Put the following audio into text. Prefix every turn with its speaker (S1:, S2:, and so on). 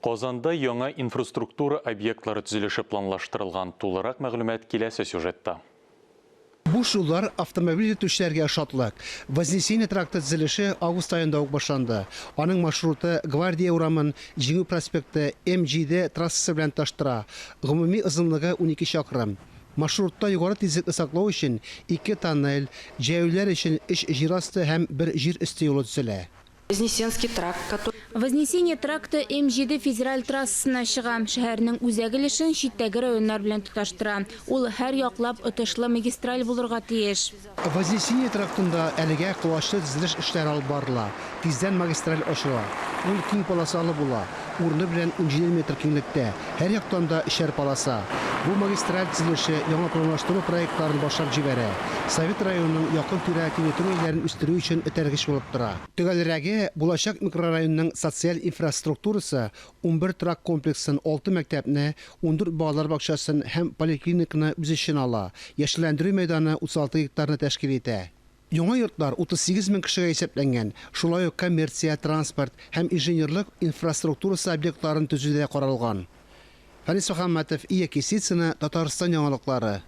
S1: Казанда яңа инфраструктура объектлары төзелеше планлаштырылган. Тулырак мәгълүмат киләсе сюжетта.
S2: Буш юллар автомобиль йөртүчеләргә шатлык. Вознесение тракты төзелеше август аенда ук башланды. Аның маршруты Гвардия урамын Җиңү проспекты, М-7 трассасы белән тоташтыра. Гомуми озынлыгы 12 чакрым. Маршрутта югары тизлекне саклау өчен ике тоннель, җәяүлеләр өчен өч җир асты һәм бер җир өсте юлы төзелә.
S3: Вознесенский тракт, который.
S4: Вознесение тракты М-7 федераль трассасына чыга, шәһәрнең үзәк өлешен читтәге районнар белән тоташтыра. Ул һәр яклап отышлы магистраль булырга тиеш.
S2: Вознесение трактында әлегә колачлы төзелеш эшләре алып барыла. Тиздән магистраль ачыла. Ул киң полосалы була, урыны белән 17 метр киңлектә, һәр яктан да өчәр полоса. Бу магистраль төзелеше яңа планлаштыру проектларын башлап җибәрә, Совет районының якын-тирә территорияләрен үстерү өчен этәргеч булып тора. Төгәлрәге, булачак микрорайонның социаль инфраструктурасы 11 торак комплексын, алты мәктәпне, 14 балалар бакчасын һәм поликлиниканы үз эченә ала, яшелләндерү мәйданы 36 гектарны тәшкил итә. Яңа йортлар 38 мең кешегә исәпләнгән, шулай ук коммерция, транспорт һәм инженерлык инфраструктурасы объектларын төзү дә каралган. Фәнис Мөхәммәтов, Ия Кисицына, Татарстан яңалыклары.